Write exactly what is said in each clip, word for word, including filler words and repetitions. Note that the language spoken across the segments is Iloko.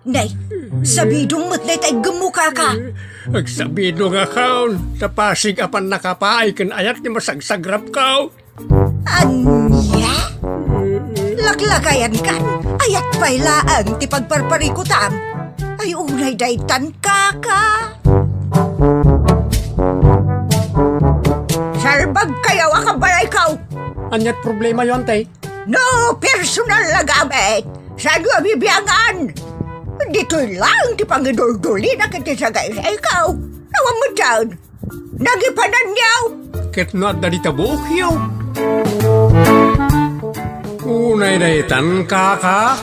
Nay, sabidong met dayta iggemmo, kaka. Agsabidongakon, ta pasig a pannakapaay ken ayat ti masagsagrapko. Ania? Laklakayankan, ayat pay laeng ti pagparparikutam. Ay, unay daytan, kaka. Salbagkayo a kabalayko. Ania't problemayo, ante? No personal a gamit, saanyo a bibiangan? Ditoy laeng ti pangiduldulina ken ti sagaysayko. Awan met dayta. Nagipananyo. Ket no adda dita buokyo. Unay daytan, kaka.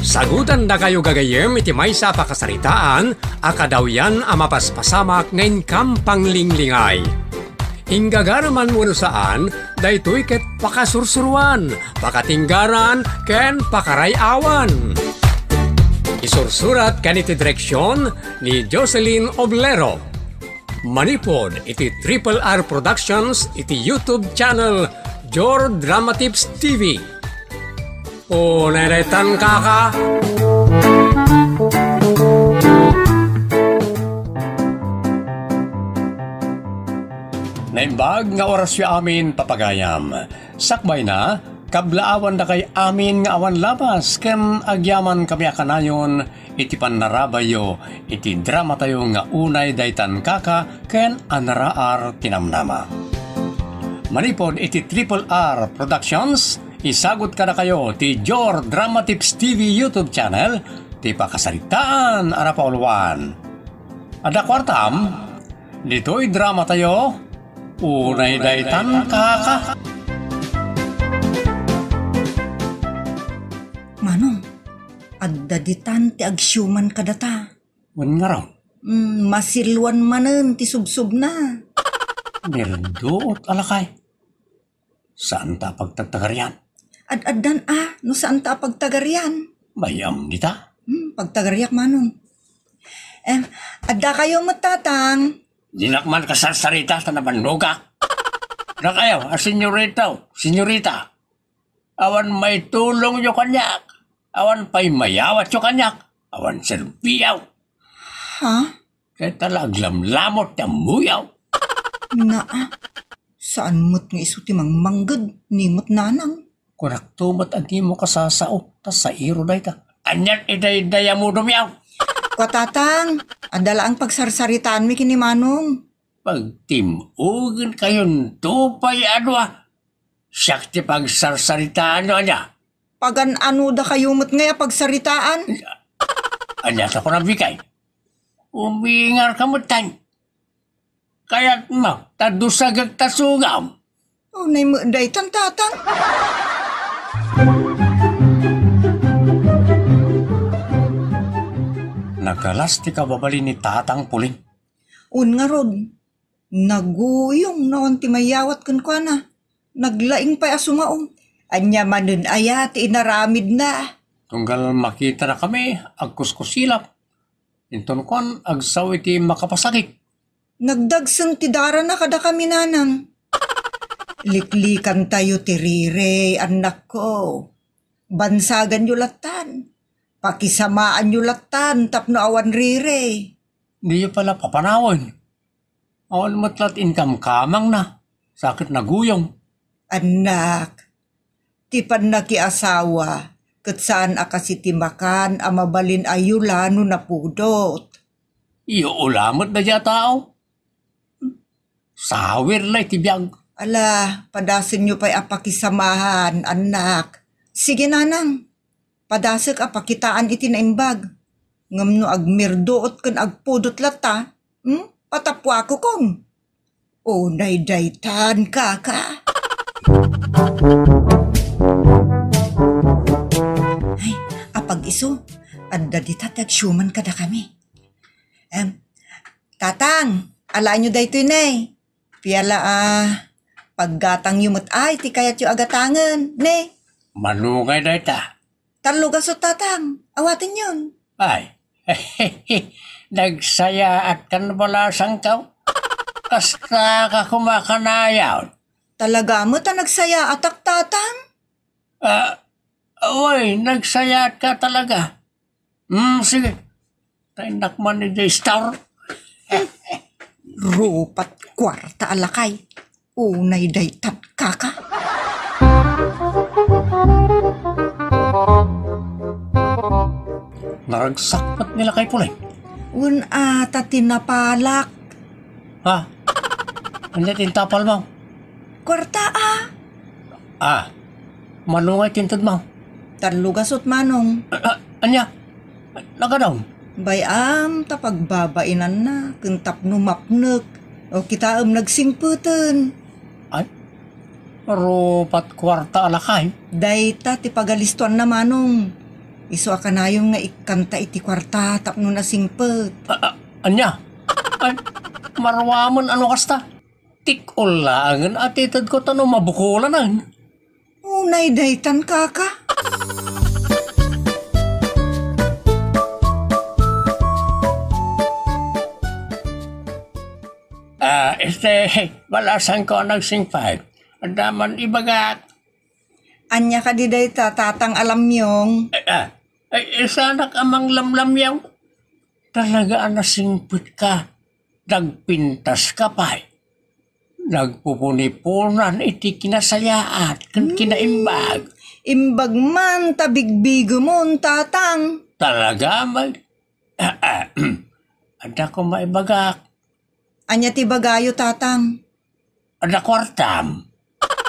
Sagutandakayo gagayyem iti maysa a pakasaritaan a kadawyan a mapaspasamak nga inkam panglinglingay. Inggagaraman wenno saan, daytoy ket pakasursuroan, pakatinggaran, ken pakaray-awan. Isursurat ken iti direksion ni Jocelyn Oblero. Manipud iti Triple R Productions iti YouTube channel Jor Dramatips T V. Unay daytan, kaka. Naimbag nga orasyo amin, papagayam. Sakbayna, kablaawandakay amin nga awan labas ken agyamankami a kanayon iti pannarabayyo iti dramatayo nga Unay Daytan, Kaka ken Anaraar ti Namnama. Manipud iti Triple R Productions, isagut kadakayo ti Jor Dramatips T V YouTube channel ti pakasaritaan a napauluan. Adda kuartam? Ditoy dramatayo, Unay Daytan, Kaka. Manong, adda ditan ti agsiuman kadata. Wen ngarud? Mm, masiluan manen ti subsubna. Mirduot a lakay. Saanta a pagtagtagarian. Ad-addan a, no saanta a pagtagarian. Bay-am dita? Hmm, pagtagariak, Manong. Em, adda kayo met, Tatang? Dinak man kasarsarita ta nabannogak. Dakayo a senyorita, senyorita. Awan maitulongyo kaniak. Awan pay mayawatyo kaniak. Awan serbiyo. Ha? Ket ta la aglamlamot ti ammoyo. Naa, saan met nga isu ti mangmangged, ni met nanang. Kunakto met a dimo kasasao, ta sairo dayta. Aniat idaydayamudom yaw? Kua, Tatang, adda laeng pagsarsaritaanmi ken ni Manong. Pagtim-ogen kayonto pay a dua. Siak ti pagsarsaritaanyo, ania? Pagan-anodakayo met ngay a pagsaritaan? Ania ta kunam, Bikay? Umingarka met, tan. Kayatmo ta dusagek ta sugam. Unay met daytan, Tatang. Nagalas ti kababalin ni Tatang Puling. Wen ngarud, naguyong no awan ti mayawat kenkuana. Naglaing pay a sumao. Ania manen aya ti inaramidna? Tunggal makitanakami, agkuskusilap. Inton kuan, agsao iti makapasakit. Nagdagsen ti darana kadakami, nanang. Liklikantayo ti rirey, annakko. Bansaganyo lattan. Pakisamaanyo lattan tapno awan rirey. Diyo pala papanawen. Awan met lat inkamkamangna, sa ket naguyong. Annak, ti pannakiasawa, ket saan a kasi ti makan a mabalin a yula no napudot. Iyo ula met daydiay a tao. Sawir la iti biag. Ala, padasenyo pay a pakisamahan, annak. Sige, nanang. Padasek a pakitaan iti naimbag. Ngem no agmirduot ken agpudot latta, hmm? Patapuakokon. Unay daytan, kaka. Ay, apag-isu, adda dita ti agsiuman kadakami. Em, Tatang, alaenyo daytoy, ne? Piala a paggatangyo met ay ti kayatyo a gatangen, ne? Mano ngay dayta? Tallo gasu, Tatang. Awatenyon. Ay, nagsayaat kan balasangko. Kasta ka kumakanayon. Talaga met a nagsayaatak, Tatang? Ah, Oy, nagsayaatka talaga. Hmm, sige. Tainnak man idiay store. Rupat kuarta a lakay. Unay daytan, kaka. Naragsak met ni Lakay Pulay. Wen ata ti napalak. Ha? Ania ti intapalmo? Kuarta, a. A, mano ngay ti intedmo? Tallo gasut, Manong. A, a, ania? Nagadaw? Bay-am ta pagbabainanna ken tapno mapnek. O kitaem, nagsingpeten. Ay, rupat kuarta a lakay. Dayta ti pagalistoanna, Manong. Isu a kanayon nga ikkanta iti kuarta tapno nasingpet. A, a, ania? Ay, maruamen a no kasta. Tik-ol laengen a ti itedko ta no mabukolanan. Unay daytan, kaka. A, este, balasangko a nagsingpet. Adda man ibagak. Ania kadi dayta, Tatang a lamyong? A, a, ay, sanak a manglamlamyaw. Talaga a nasingpetka. Nagpintaska pay. Nagpupuniponan iti kinasayaat ken kinaimbag. Imbag man ta bigbigemon, Tatang. Talaga, may, a, a, adda ko maibagak. Ania ti ibagayo, Tatang? Adda kuartam.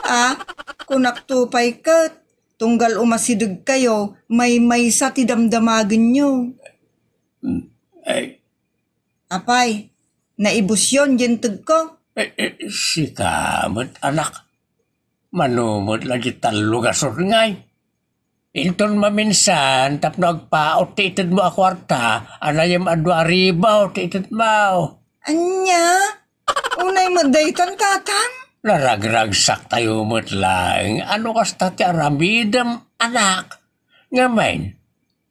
A, kunakto pay ket, tunggal umasidegkayo, maymaysa ti damdamagenyo. Hmm. Ay. Apay, naibusyon diay integko? Eh, eh, sika met, anak. Mano met la diay tallo gasut ngay. Inton maminsan, tapno agpaut ti itedmo a kuarta, anayem a dua ribu ti itedmo. Ania? Unay met daytan, Tatang? Naragragsaktayo met laeng. Ano kasta ti aramidem, anak? Ngamin,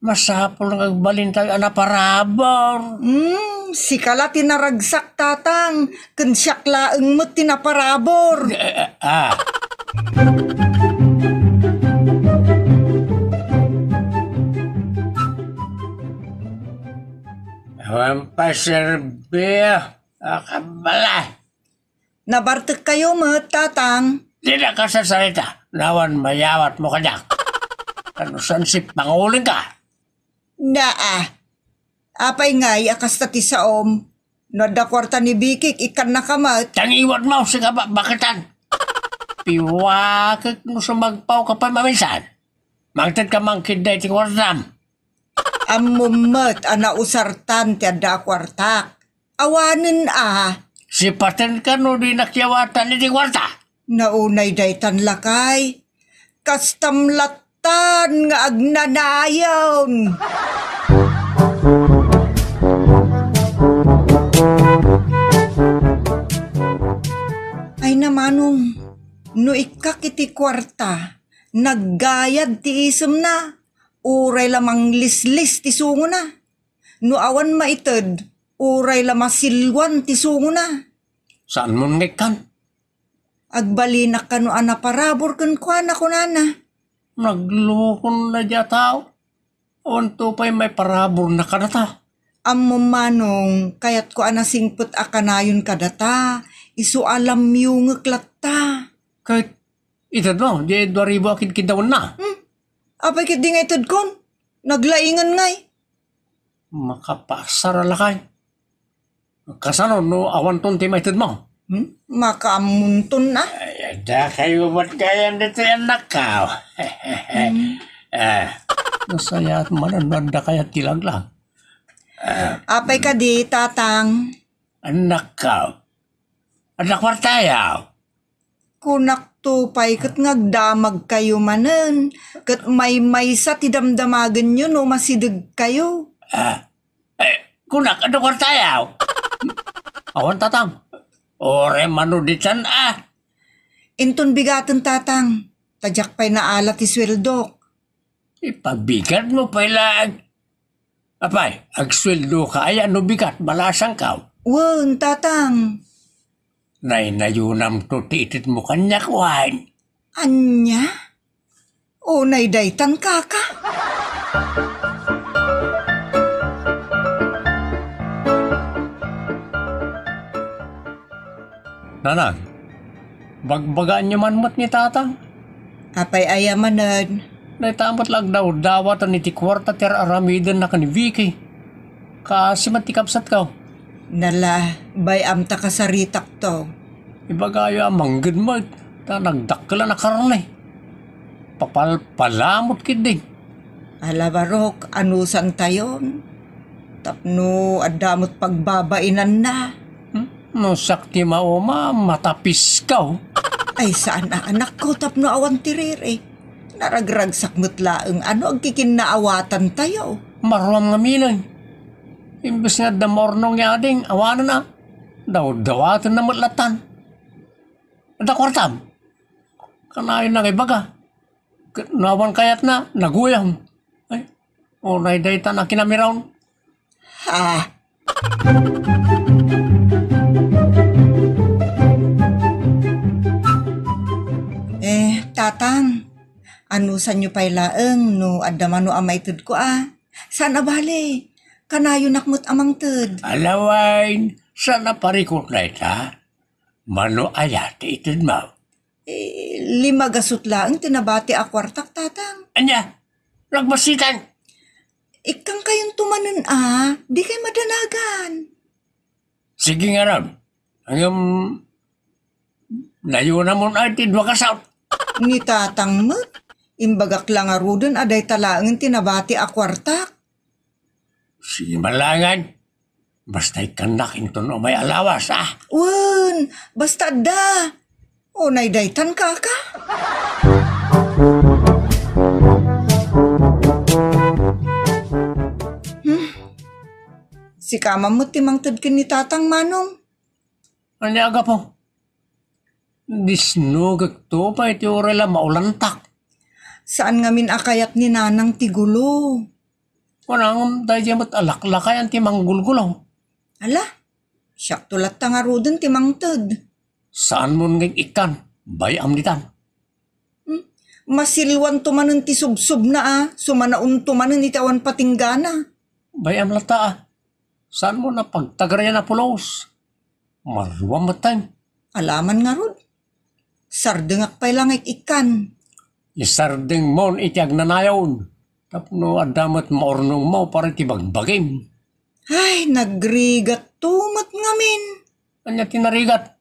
masapul nga agbalintayo a naparabur. Hmm, sika la ti naragsak, Tatang. Ken siak laeng met ti naparabur. Eh, eh, ah. Awan pa serbi, ah. Akabala. Nabartekkayo met, Tatang. Dina ka sasarita, no awan mayawatmo kaniak. Kano saan si pangulingka? Naa. Apay ngay a kasta ti saom? No adda kuarta ni Bikik, ikkannaka met. Tangiwatmo, sika ba-, baketan. Piwakek no sumagpaw ka pay maminsan. Mangted ka mangkidday ti kuartam. Ammom met a nausartan ti adda a kuartak. Awanen a. Sipaten kano di nakyawatan iti kuarta? Naunay daytan lakay. Kastam lattan nga agnanayon. Ay namanong, no ikkak iti kuarta, naggayad ti isemna, uray la manglislis ti sungona. No awan maited, uray la masilwan ti sungona. Saanmon nga ikkan? Agbalinak kano a naparabur kenkuana, kunana. Naglukon na dia tao. Awan to pay maiparaburna kadata. Ammom manong, kayatko a nasingpet a kanayon kadata, isu a lamyongek latta. Ket itedmo, di dua ribu a kidkiddawenna. Hmm? Apay ket di nga itedkon? Naglaingen ngay. Makapasar a lakay. Kasano no awanton ti maitedmo? Hmm? Makaammonton na? Ay, adda kayo met gayam ditoy annakkaw. Hmm. Ah. Nasayaat manen no adda kayat ti laglag. Ah. Apay kadi, Tatang? Annakkaw. Adda kuartayaw. Kunakto pay ket nga agdamagkayo manen, ket maymaysa ti damdamagenyo no masidegkayo. Ah, eh, kunak, adda kuartayaw? Awan, Tatang. Uray mano ditan, ah. Inton bigaten, Tatang, ta diak pay naala ti sueldok. Ipabigatmo pay laeng. Apay, agsueldoka aya no bigat, balasangkaw? Wen, Tatang. Naynayonamto ti itedmo kaniak, wen? Ania? Unay daytan, kaka. Nanang, bagbagaanyo man met ni Tatang. Apay aya manen? Dayta met la agdawdawatan iti kuarta ti ar-aramidenna ken ni Vicky. Kaasi met ti kabsatko. Nala, bay-am ta kasaritakto. Ibagayo a mangged met, ta nagdakkel a nakarne. Papalpalamot ketdi. Ala, Barok, anusantayon? Tapno adda met pagbabainanna. Hmm? No siak ti mauma, matapisko. Ay, saan a anakko tapno awan ti riri. Naragragsak met laeng a no agkikinnaawatantayo. Maruam ngamin. Imbes nga adda maurnong nga ading, awanen a. Dawdawatenna met lattan. Adda kuartam? Kanayon nga ibaga. Ket no awan kayatna, naguyam. Ay, unay daytan a kinamiron. Ah. Eh, Tatang, anusanyo pay laeng no adda mano a maitedko a? Saan a bale, kanayonak met a mangted. Alawain, saan a parikut dayta? Mano aya ti itedmo? Eh, lima gasut laeng ti nabati a kuartak, Tatang. Ania? Nagbasitan? Ikkangkayonto manen a, dikay madanagan. Sige ngarud. Ngem, nayonamon ay ti dua gasut. Ni Tatang met, imbagak la ngaruden a dayta laeng ti nabati a kuartak. Sige man laengen. Basta ikkannak inton umay a lawas, ah. Wen, basta adda. Unay daytan, kaka. Hmm. Sika man met ti mangted ken ni Tatang, Manong. Ania, gapu? Disnogekto pay ti uray la maulantak. Saan ngamin a kayat ni Nanang ti gulo. Kunam, daydiay met a laklakayan ti manggulgulo. Ala, siakto latta ngaruden ti mangted. Saanmon nga ikkan, bay-am ditan. Hmm? Masilwanto manen ti subsubna a, sumanaonto manen iti awan patinggana. Bay-am latta a, saanmon a pagtagarian a pulos. Maruam metten. Alaman ngarud. Sardengak pay la nga ik-ikkan. Isardengmon iti agnanayon, tapno adda met maurnongmo para iti bagbagim. Ay, nagrigatto met ngamin. Ania ti narigat?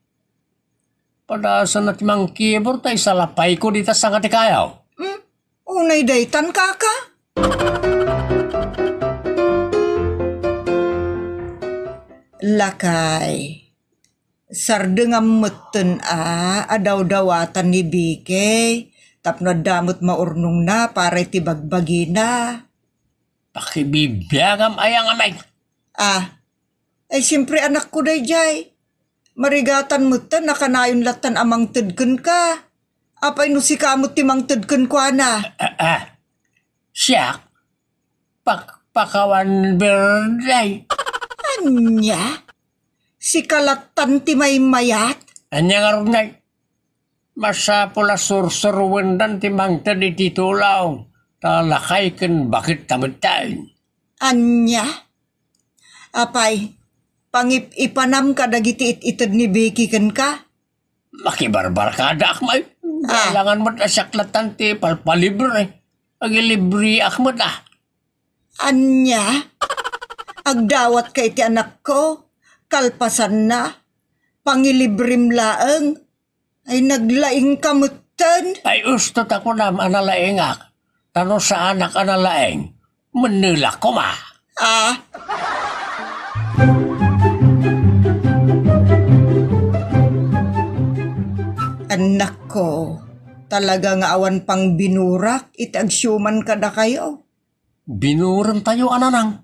Padasanna ti mangkibor ta isalapayko dita sanga ti kayaw. Hmm? Unay daytan, kaka? Lakay, sardengam metten a, a dawdawatan ni Bikey tapno adda met maurnongna para iti bagbagina. Pakibibiagam aya ngamin. Ah, ay, siempre, anakko daydiay. Marigatan metten a kanayon lattan a mangted kenka. Apay no sika met ti mangted kenkuana? Ah, ah. Siak? Pakpakawan birday. Ania? Sika lattan ti maymayat? Ania ngarud ngay? Masapul a sursuruendan ti mangted iti tulaw, ta lakay ken baketta metten. Ania? Apay, pangip-ipanam kadagiti it-ited ni Becky kenka? Makibarbarkadaak, may. Ah. Kailangan met a siak lattan ti palpalibre. Agilibriak met, ah. Ania? Agdawatka iti anakko, kalpasanna, pangilibrim laeng. Ay, naglaingka metten. Ay, usto ta kunam a nalaingak. Ta no saanak a nalaing, mennelak koma. Ah. Annakko, talaga nga awan pang binurak iti agsiuman kadakayo. Binurentayo a nanang.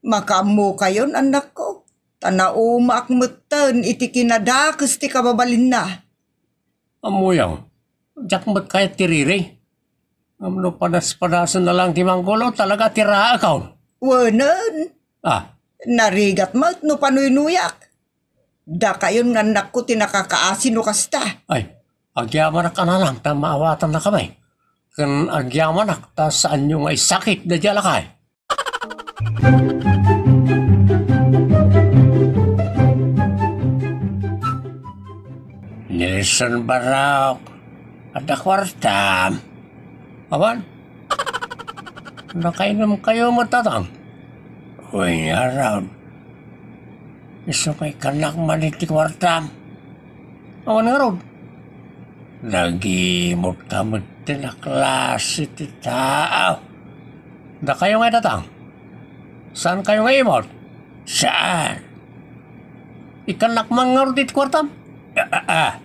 Makaammokayon, annakko, ta naumaak metten iti kinadakes ti kababalinna. Ammoyo, diak met kayat ti riri. Ngem no padas-padasen na lang ti manggulo, talaga ti raakon. Wenen. Ah. Narigat met no panuynuyak. Dakayon nga annakko ti nakakaasi no kasta. Ay, agyamanak a nanang ta maawatannakami. ken agyamanak ta saanyo nga isakit daydi a lakay. Nelson Barok, adda kuartam? Awan. Nakainom kayo met, Tatang? Uy, ngarud. Isu nga ikkannak man iti kuartam. Awan ngarud. Nagimot ka met ti naklase ti tao. Dakayo nga, Tatang? Saan kayo nga imot? Saan? Ikkannak man ngarud iti kuartam? Ah, ah, ah.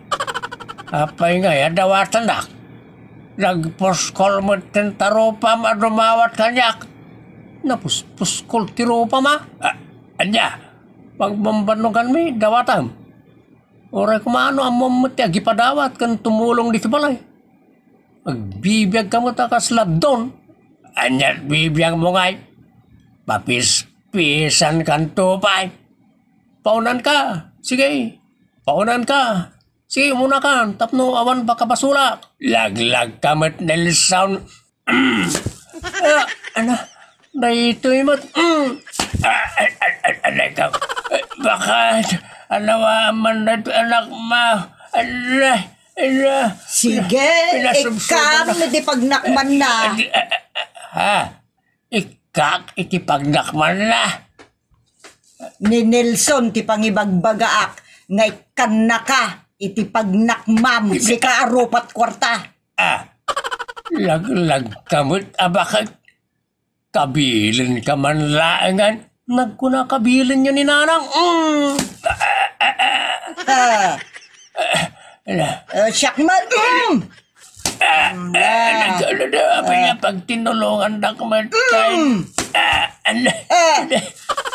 Apay nga, ya dawatandak? Nagpuskol met ti tarupam a dumawat kaniak. Napuspuskol ti rupam, a? Ah, ania? Pagbambannoganmi, dawatam. Uray koma no ammom met ti agipadawat ken tumulong ditoy balay. Agbibiag ka met a kasla don. Ania't bibiagmo ngay? Papispisankanto pay. Paunanka. Sige. Paunanka. Sige, umunakan. Tapno awan pakabasolak. Laglag ka met, Nelson. Ah, ala, daytoy met. Mm. Ah, ah, ah, ah, ala ikaw. Eh, bakit? Ala, wa man daytoy anakmo. Ala, ala. Sige, pinasubsuban ikkan na. Iti pagnakmanna. Ah, ah, ah, ha? Ikkak iti pagnakmanna? Ni Nelson ti pangibagbagaak nga ikkannaka iti pagnakmam, sika a rupat kuarta. Ah, laglagka met a baket. Kabilenka man laengen. Nagkuna kabilenyo ni Nanang. Mm. Ah, ah, ah. Ah. Ah, ala. Eh, siak met. Mm. Ah, ah, ala. Nagkuna, apay nga pagtinulongandak met kay. Mm. Ah, ala. Ah.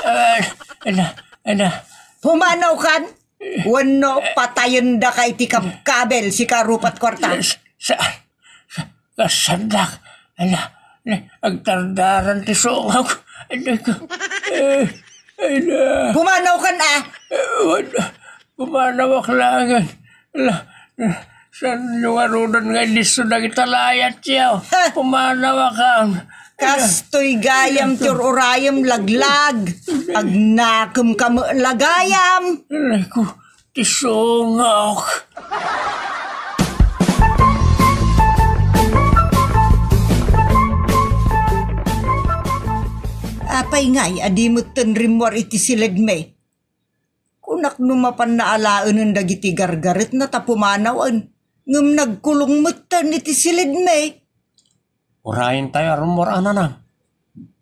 Ala, ala, ala. Pumanawkan? Wenno patayendaka iti kabkabil, sika a rupat kuarta? Sa, sa, sa, kasandak. Ala, ala, agtardaran ti sungawko. Ala ko. Eh, ala. Pumanawkan, a? Eh, wala. Pumanawak laengen. Ala, ala. Saanyo ngaruden nga inisso dagita layatyo? Ha? Pumanawakon. Kastoy gayam ti ur-urayem, laglag. Agnakemka met la gayam. Aray ko, ti sungok. Apay ngay a di metten rimmuar iti silidmi? Kunak no mapanna alaenen dagiti gargaretna ta pumanawen, ngem nagkulong metten iti silidmi. Urayentayo a rummuar a Nanang.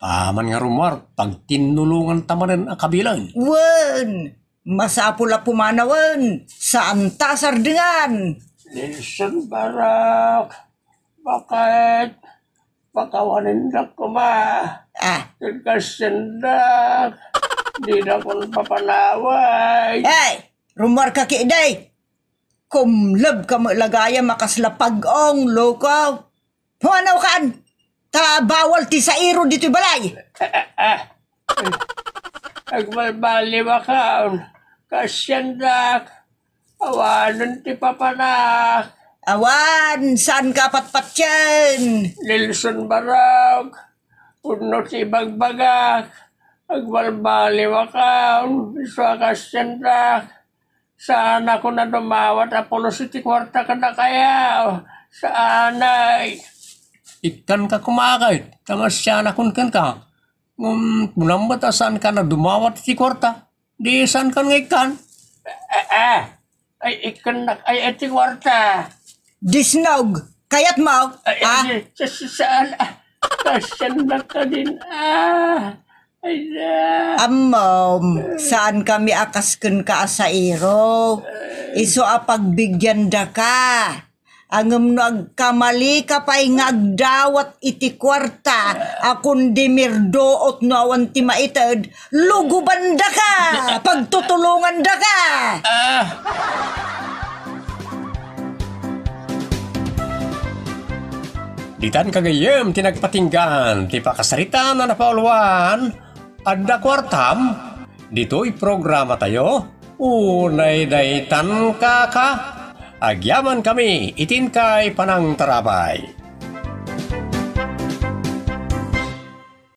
Aman nga rummuar, pagtinnulonganta manen a kabilen. Wen, masapul a pumanawen, saanta a sardengan. Nelson Barok, bakit? Pakawanendak koma. Ah. Ket kaasiandak, dinakon papanaway. Hey! Rummuarka ketdi! Kumlebka met la gayam a kasla pag-ong, loko! Pumanawkan! Ta bawal ti sairo ditoy balay! Ah, ah, ah. Agbalbaliwakon. Kaasiandak. Awanen ti papanak. Awan, saanka a patpatien. Nelson Barok, pudno ti ibagbagak. Agbalbaliwakon, isu a kaasiandak. Saanakon a dumawat a pulos iti kuarta kadakayo. Saanay. Ikkanka koma ket, ta maasianakon kenka. Ngem kunam met a saankan a dumawat iti kuarta. Di saankan nga ikkan? Ah, ah. Ay, ikkannak ay iti kuarta. Disnog, kayatmo? Ay, ah. Ay, sa, sa, saan? Ah, kaasiandak kadin. Ah, ay, ah. Ammom, saanka a kas kenka a sairo. Isu a pagbigyandaka. Ngem no agkamalika pay nga agdawat iti kuarta a kundi mirdoot no awan ti maited, lugobandaka, pagtutulongandaka. Ah. Ditan kagayyem ti nagpatinggan ti pakasaritaan a napauluan, Adda Kuartam? Ditoy programatayo, Unay Daytan Kaka. Agyamankami iti inkay panangtarabay.